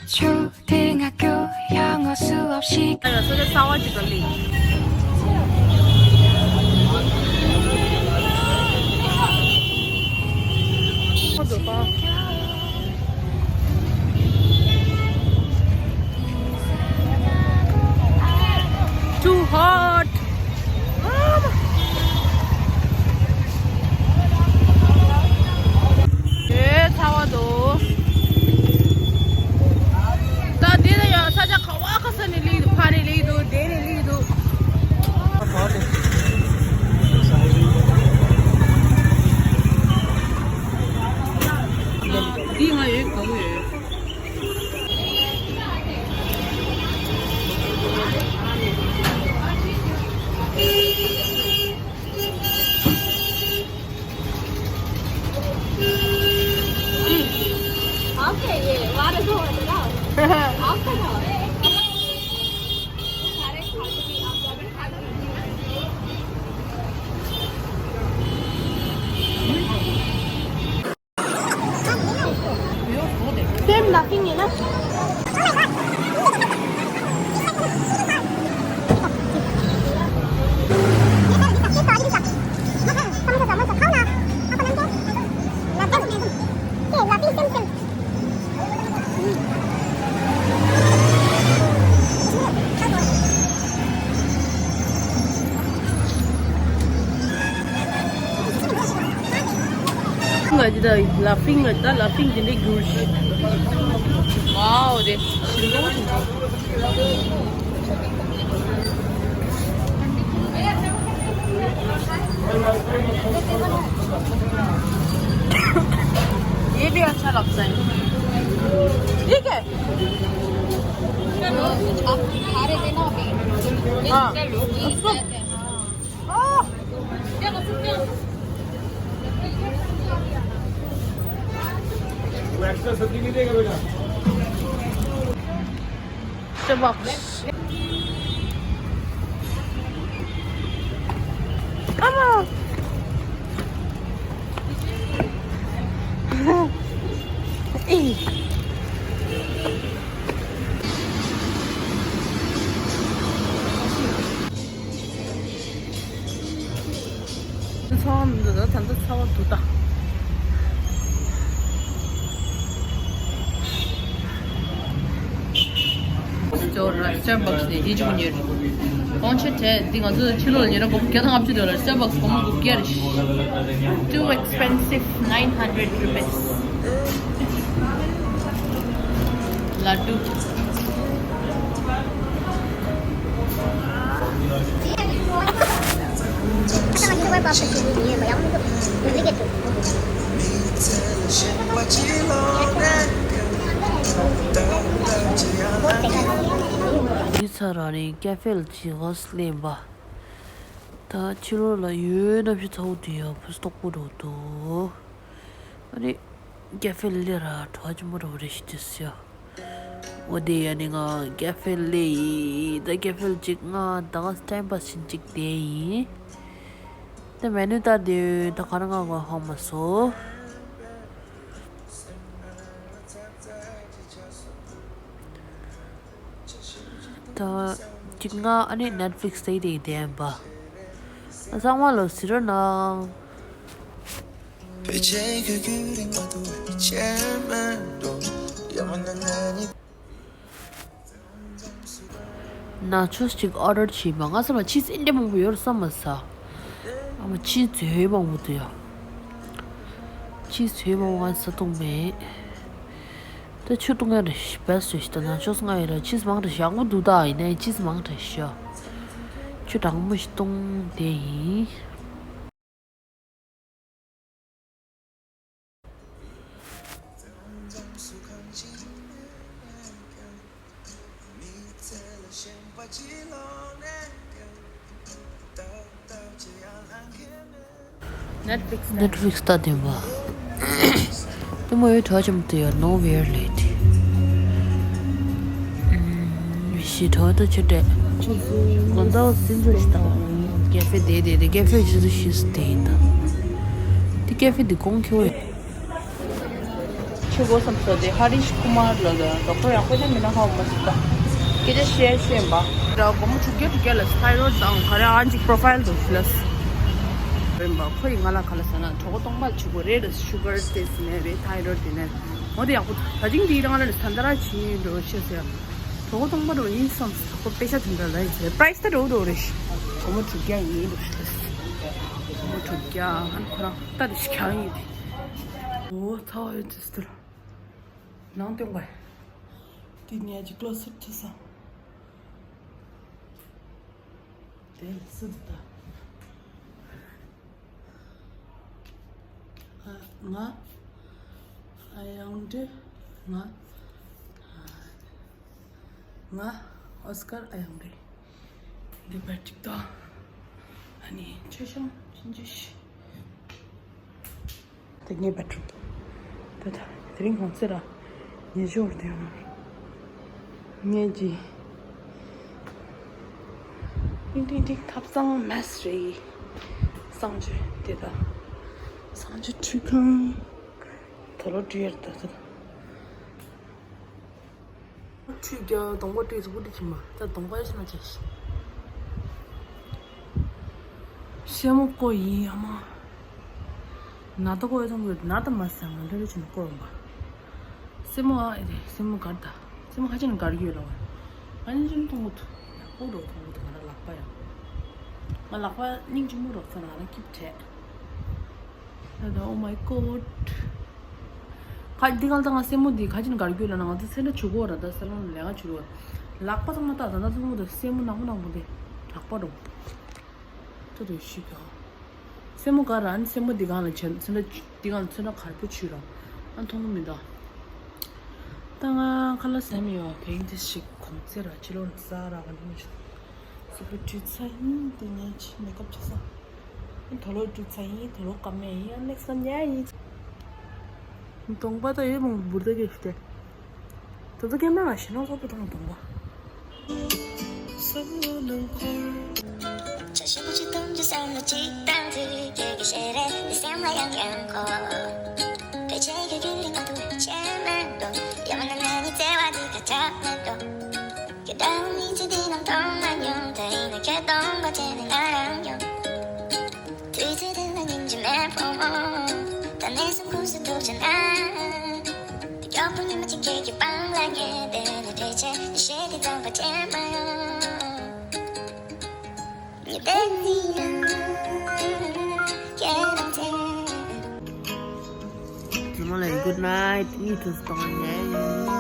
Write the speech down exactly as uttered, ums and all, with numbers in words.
초등학교 영어 수업 시간. 나 요새 사와지가 리. Too hot. ཨེ་ཚ་བ་འདུག་ད་འདི་ལ་ཡང་ས་ཆ་ག་བ་ག་ས་ནས་སླེབས་འདུག་ཕ་རེ་སླེབས་འདུག་དེ་རེ་སླེབས་འདུག་འདི་ང་ཡོད་ག་གི་ཡོད། आपके ये वाला जो है ना, आपका ना। सारे खा लो, आप ज्यादा खा लो। सेम नथिंग है ना। ང་འདི་ད་ལ་ཕིང་ང་ད་ལ་ཕིང་འདི་འདྲའི་འགྱུར་ཞིག་ཝའོ་རེད། ཞིམ་པོ་ཞིམ་པོ། ये भी अच्छा लगता है। ठीक है। आप खा रहे थे ना अभी। हाँ। उसको, ओह! वो एक्स्ट्रा सब्जी नहीं देगा बेटा। Starbucks. Come on. ཚ་བ་མི་འདུག་ད་ད་ཚ་བ་འདུག་ད། ཅོ་ར་Starbucks ནས་ཡིད་ཆུང་ཉེར། ཀོང་ཆེ་དྲས་འདི་ང་ཚོ་ཕྱི་ལོགས་ལ་ཉོས་ན་སྒོར་མོ་བརྒྱ་དང་ལྔ་བཅུ་འདོད་ལ་Starbucks སྒོར་མོ་དགུ་བརྒྱ་རེད། Too expensive, nine hundred rupees. ལ་ཏུ། འདི་ཚར་ར་ནས་ཀ་ཧྥེ་ལ་ཅིག་ཧོས་ལེན་པ། ད་ཕྱི་ལོགས་ལ་ཡོད་ནམ་ཞིག་ཚ་བོ་དུ་ཡོད་ཕུ་སྟོག་པོ་འགྲོ་འདུག་ཨ་ནི་ཀ་ཧྥེ་ལ་སླེབས་ར་གྲོགས་ཆེན་པོ་འགྲོ་རེ་ཞིག་དུས་ཡོད། འོ་དེ་ཡ་ནི་ང་ཀ་ཧྥེ་ལ་སླེབས་ཡིན། ད་ཀ་ཧྥེ་ལ་ཅིག་ང་ད་ང་ཊའིམ་པཱས་བྱེད་ཅིག་བསྡད་ཡིན། ད་མེ་ནུ་ལྟ་དུས་ད་ག་རང་ང་གོ་ཧ་མ་སོང་། ད་གཅིག་ང་ཨ་ནི་Netflix་ལྟ་ཡི་དེ་བསྡད་པ། ཨ་ཚང་མ་ལོ་ཟེར་རོ་ན། ནཱ་ཆོས་གཅིག་ཨོ་ཌར་བྱས་པ། ང་བསམ་པ་ཆིས་ཨིན་འདྲ་མང་པོ་ཡོད་རེད་བསམ་མ་ཟ། ཨ་མ་ཆིས་ཛོད་མང་པོ་འདུག་ཡ། ཆིས་ཛོད་མང་པོ་ང་ཟ་ཐུབ་མེད། ད་ཆུ་བཏུང་ཡ་རེད་བེ་སི་ཊི་རེད་ཤག་ད་ནཱ་ཆོས་ང་ཡོད་ར་ཆིས་མང་དྲགས་ཞག་པོ་འདུག་ད་ཡིན་ནའི་ཆིས་མང་དྲགས་ཤག་ཆུ་གྲང་མོ་ཞིག་བཏུང་བསྡད་ཡིན། Netflix་ལྟ་དེ་བ། དེ་མོ་ཡོད་གྲོགས་ཅམ་དེ་ཡོད་ནོ་ཝེར་ལེ་དེ། ཞི་གྲོགས་དུ་ཆུ་སྤྲད། གོ་མདའ་སྲིན་ཚོ་ཞིག་དང་། ཀེ་ཧྥེ་དེ་དེ་དེ་ཀེ་ཧྥེ་ཞི་ཚོ་ཞིས་དེ་ཡིན་ད། དེ་ཀེ་ཧྥེ་དེ་གོང་ཁེ་བོ་ཡོད། ཆེ་གོ་བསམ་སོ་དེ་ཧ་རིཤ་ཀུ་མར་ལ་ད་ཌོག་ཊར་ཡག་པོ་ཅན་མིན་ན་ཧ་མ་སི་ད། སྐད་ཆ་བཤད་ཤེས་པ། ད་སྒོར་མོ་དྲུག་བརྒྱ་དྲུག་བརྒྱ་ལ་ཐའི་རོཌ་དང་ག་རེ་ཨ་ཅིག་པོ་རོ་ཕའིལ་དུ་ལས། རེད་པ། ཁོ་ཡི་ང་ལ་ག་ལ་ཟེར་ན་གྲོད་ཁོག་སྟོང་པ་བྱེད་དགོས་རེད། ཤུ་གར་དེ་ཟེར་ནས་རེད། ཐའི་རོཌ་དེ་ནས་འོ་དེ་ཡག་པོ། ད་ཅིང་དེ་རང་ལ་ས་འདར་བྱེད་འགྲོ་ཤེས་ཟེར། གྲོད་ཁོག་སྟོང་པ་འགྲོ་ཡིན་བསམ། ཁོ་དཔེ་ཆ་དེ་འདྲ་ལ་ཡིན་ཟེར། པ་རའི་སི་ད་འགྲོ་འགྲོ་རེད། སྒོར་མོ་དྲུག་བརྒྱ་ཡིན་འགྲོ་ཤེས། སྒོར་མོ་དྲུག་བརྒྱ་ཨ་ཁོ་རང་ལྟ་རེ་ཞིག་ཀྱང་ཡིན་དེ། འོ་ཚ་བ་ཡོད་ཅེས་ཟེར། ནང་སྟོན་པ། དེ་ནས་ཀྱི་ཀློ་སེཊ་ཆ་ས། དེ་སུ་དེ་ད། ཨ་ང་། ཨ་ཡང་འདྲི། ང་། ང་། ཨོ་སི་ཀར་ཨ་ཡང་འདྲི། འདི་པར་ཅིག་ད། ཨ་ནི་ཆོས་ཤང་ཅིན་ཅི་ཤི། དེ་ངའི་བེད་རུམ། དེ་ད་དེ་རིང་གང་ཚེ་ར་ཉེ་ཞོར་དེ་ཡང་ངས་ཀྱི་ཏིང་ཏིང་ཏིང་ཐབ་ཚང་མེད་རེད། གསང་སྤྱོད་དེ་ད་གསང་སྤྱོད་ཁྲུས་ཁང་དུ་ལོ་བྲིས་ཡར་ད་དེ་ད། ཁྲུས་རྒྱག་གདོང་པ་བཀྲུས་སུ་པུ་ཏི་ཁྱིམ་པ་ད་གདོང་པ་ཡོད་ཤི་ན་བྱས་ཤི། སེན་མོ་བཀོ་ཡིན་ཨ་མ། ན་ད་བཀོ་ཡོད་ཙང་གི་ན་ད་མ་ཟ་ང་འདྲ་རེ་བྱུང་བཀོ་ཡོང་པ། སེན་མོ་ཨ་ཨེ་རེད། སེན་མོ་གར་ད། སེན་མོ་ཁ་ཅན་གར་གྱི་ཡོད་ལ་བ། ང་ནི་ཅུང་མཐོང་གི་འདུག་ཡག་པོ་འགྲོ་མཐོང་གི་འདུག་ང་རང་ལག་པ་ཡང་། ང་ལག་པ་སྙིང་རྗེ་མོ་རོགས་ཚ་ང་རང་སྐྱིབས་བྲལ། ད་ད། Oh my god. ཁ་འདི་གང་ལྟ་ང་སེན་མོ་འདི་ཁ་ཅིན་གར་རྒྱུ་ལ་ན་ང་ཚོ་སེ་འདྲ་བྱུག་གོ་ར། ད་སེ་ལོན་ལས་ཀ་བྱུག་ར། ལག་པ་ཚང་མ་ད་ད་ད་ཚང་མ་ད་སེན་མོ་ནག་པོ་ནག་པོ་འདི་ལག་པ་རུ། ད་དུ་ཤི་ག་སེན་མོ་ག་ར་ཨ་ནི་སེན་མོ་འདི་གང་ལ་བྱེད་སེ་འདྲ་འདི་གང་ལ་སེ་འདྲ་གར་པོ་བྱུག་ར། ཨ་མཐོང་གི་མི་འདུག་ད་ང་ཁ་ལག་ཟ་མི་ཡོང་བ་བེང་དེ་ཞིག་གོང་ཚེ་ར་ཕྱི་ལོགས་ནས་ཟ་ར་ག་འདི་མི་བྱུང་། སི་པི་ཊི་ཚ་ཡིན་དེ་ནས་ཅི་མེ་ཀབ་བྱེད་ས། དོ་ལོ་ཀྲུ་ཚ་ཡིན། དོ་ལོ་ཀ་མེ་ཡིན། ཨ་ནེག་སི་ཉ་ཡིན། གདོང་པ་ད་ཡོད་མོང་འབུར་ད་གེ་ཤི་ཏེ། དོ་ཚ་ཀེ་མ་ང་ཞེ་ནང་ཚོགས་པ་དང་གདོང་པ། བྱ་ཞིབ་ཅིག་གཏོང་རྒྱུ་བསམ་བློ་ཅིག་བཏང་དུས་ཁྱེད་ཀྱི་ཞལ་རས་འདི་སེམས་ལ་ཡང་ཡང་འཁོར། ཕལ་ཆེར་ཁྱོད་ཀྱི་རིག་པ་དུ་ཆེ་མེད་དོ། ཡང་ན་ང་གཉིས་བརྩེ་བ་འདི་ཁ་ཆག་མེད་དོ། ཁྱེད་འདྲ་བོ་མི་ཚེ་འདི་ནང་མཐོང་མ་མྱོང་། དེ་ཡིན་ན་ཁྱེད་སྟོང་པ་བྱས་ནས་ང་རང་ཡོང་། དུས་ཚོད་འདི་ལ་སྙིང་རྗེ་མེད་ཕོ་མོ། ད་ནས་བཟུང་ཁུངས་སུ་ཐུག་བྱས་ན། དེ་མགྱོགས་པོ་ཉི་མ་གཅིག་ཁྱེད་ཀྱི་པང་ལ་ཉལ་བསྡད་ནས་ཕལ་ཆེར་ཞེ་འདི་ཙམ་པ་བྱས་མ་ཡོང་། ཉི་ཟླ་འདི་ཡང་ཁྱེད་རང་ཚེ། Good night. It is gone.